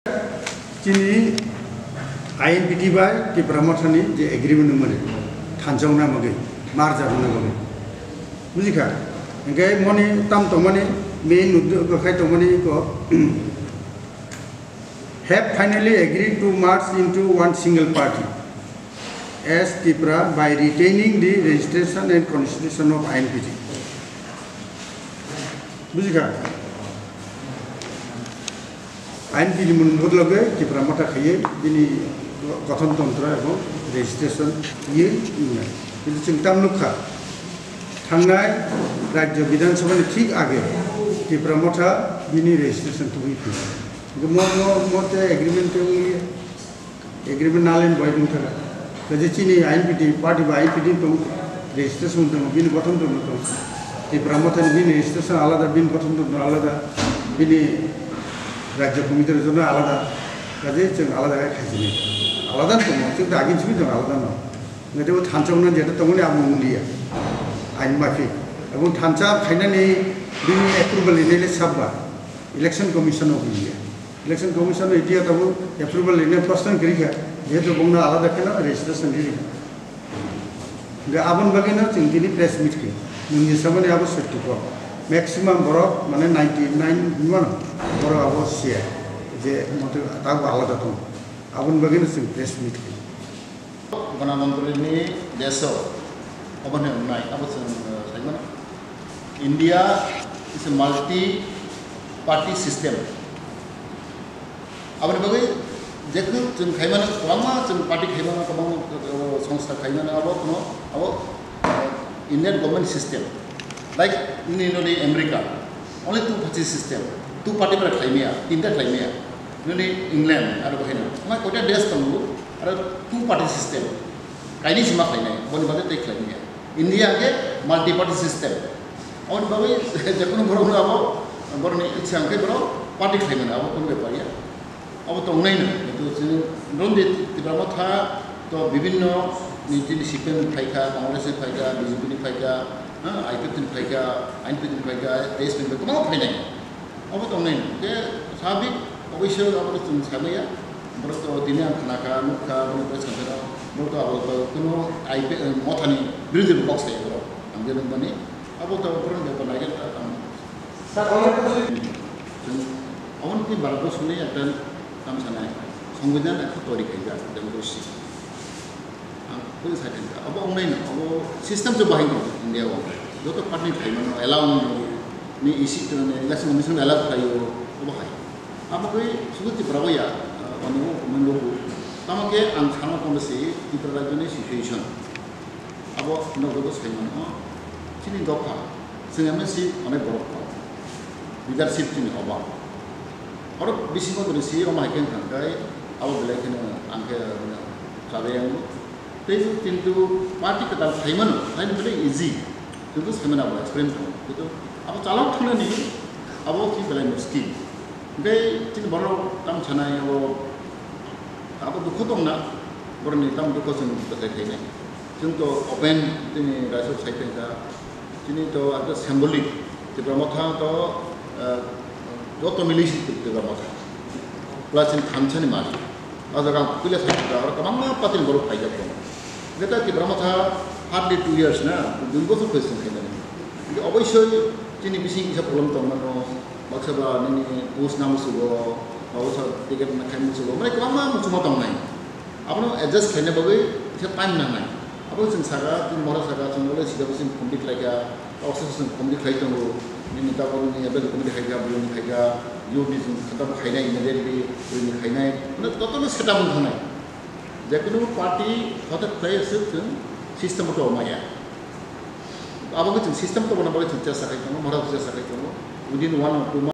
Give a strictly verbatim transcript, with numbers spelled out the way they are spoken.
Chini I N P T bai Tipra Mothani je agreement wngmani thansa wngna bagwi, merger wngna bagwi. Bujikha? Hingke moni tam tongmani main uddesho khai tongmani ko have finally agreed to merge into one single party as Tipra by retaining the registration and constitution of I N P T. Bujikha? I N P T ni mung bodologwi Tipra Motha khaiwi bini gothon tontro ebong registration ye wngnai. Kintu chwng tam nukha, thangnai Rajya Bidhan Sabha ni thik age Tipra Motha bini registration tubui phi. Mo, mo, mo te agreement te wngya. Agreement nalen bai wngthara. Kaje chini I N P T party ba I N P T tong registration tong bini gothon tong tong. Tipra Motha ni bini registration alada, bini gothon tong alada, bini Rajya Committee rwjano alada. Kaje chwng alada khai khaisini. Alada tong, chwng ta agin simi tong alada no. Ngade bo thansa wngna jeta tongoni amo wnglia. Ain mafi. Ebong thansa khainani bini approval ni le sabba. Election Commission of India. Election Commission of India tabo approval ni le prostan kiri kha. Jehetu bongna alada kheno registration riri. Ga abon bagino chwng tini press meet khe. Nungni samani abo sotto ko. Maximum borok mane ninety nine mano. Borok abo siya. Je mote tabo alada tong. Abon bagino chwng press meet khe. Ganatantrini deso obo hwnwi wngnai, abo chwng, uh, sai mano. India is a multi party system. Aboni bagwi jekhno chwng khai mano, kwbangma chwng party khai mano, kwbangma, uh, songstha khai mano, abo kuno, abo, uh, Indian government system. Like nini noni America, only two party system, two party bara khlai maya, tinta khlai maya. Nini England aro bahai no, ma koita desh tongo, aro two party system, kaini sima khlai nai, boni bagwi tei khlai maya. India ke multi party system. Aboni bagwi jekono borok no abo, borok ni ichha hwnkhe borok party khlai mano, abo kono bepar ya. Abo tongnai no, kintu chini Burundi Tipra Motha to bibinno ni chini C P M ni phaikha, Congress ni phaikha, B J P ni phaikha, ha, I P F ni phaikha, I N P ni phaikha, T S P ni phaikha, kwbangma phainai. Abo tongnai no, je sabik oboisyo abo chwng sanaya, borok to tini ang khnakha, nukha, borok to sanjaro, borok to abo to kuno I P, eh, Mothani birodhi rok kok saya borok, ang je nukmani, abo to borok ni bepar naikhe ta tamo. Sir, onek bosor. Chwng, aboni twi bara bosor ni ekta tam sanai, Songbidan ekta toiri khaijak, democracy. Ang koi sai thangkha, abo wngnai no, abo system se bahai no India o. Joto party ni khlai mano, allow ni, ni isi, ni election commission allow khlaio, abo hai. Abo koi sudu Tripura o ya, ah, ono o comment rok bo. Tamo khe ang sana kono se Tripura rajyo ni situation. Abo no joto sai mano, chini dopha, chwng M N C onek borok kok. Leadership chini obab. Oro bisingo tini C E O ma hai khe thangkhai, abo belai kheno ang khe, mane, chabai ang. Tei kintu party kwtal phaimano, phaimano belai easy. Kintu saimano abo experience tongo. Kintu abo chalok thangnani abo khe belai muskil. Tei chini borok tam sanai abo, abo dukho tongna, borokni tam dukho chwng bwsai khainai. Chwng to open chini raisok sai tongkha. Chini to abo symbolic, Tipra Motha to, eh, joto mili si Tipra Motha. Plus chini thansa ni mari. O jaga ang puila sai tongkha, oro kwbangma party ni borok phaijak tongo. Hwnkhe ta Tipra Motha hardly two years na, dui bosor khe chwng khaimani. Hwnkhe oboisoi chini bising kisa problem tongmano, baksa ba nini post na musugo, ba baksa ticket na khai musugo, mane kwbangma muchungma tongnai. Abono adjust khaina bagwi kisa time nangnai. Abo chwng saka, chwng mora saka, chwng ole sida bwswng committee khlaikha, office chwng committee khlai tongo, nini tabuk nini apple committee khaikha, bwrwini khaikha, youth ni chwng khatabo khainai immediately, bwrwini khainai, mane total setup wng thangnai. Jekunu party hothek khlai aswk chwng system o tongmaya. Abo khe chwng system tongmani bagwi chwng chesta khai tongo, mora chesta khai tongo. Within one or two months,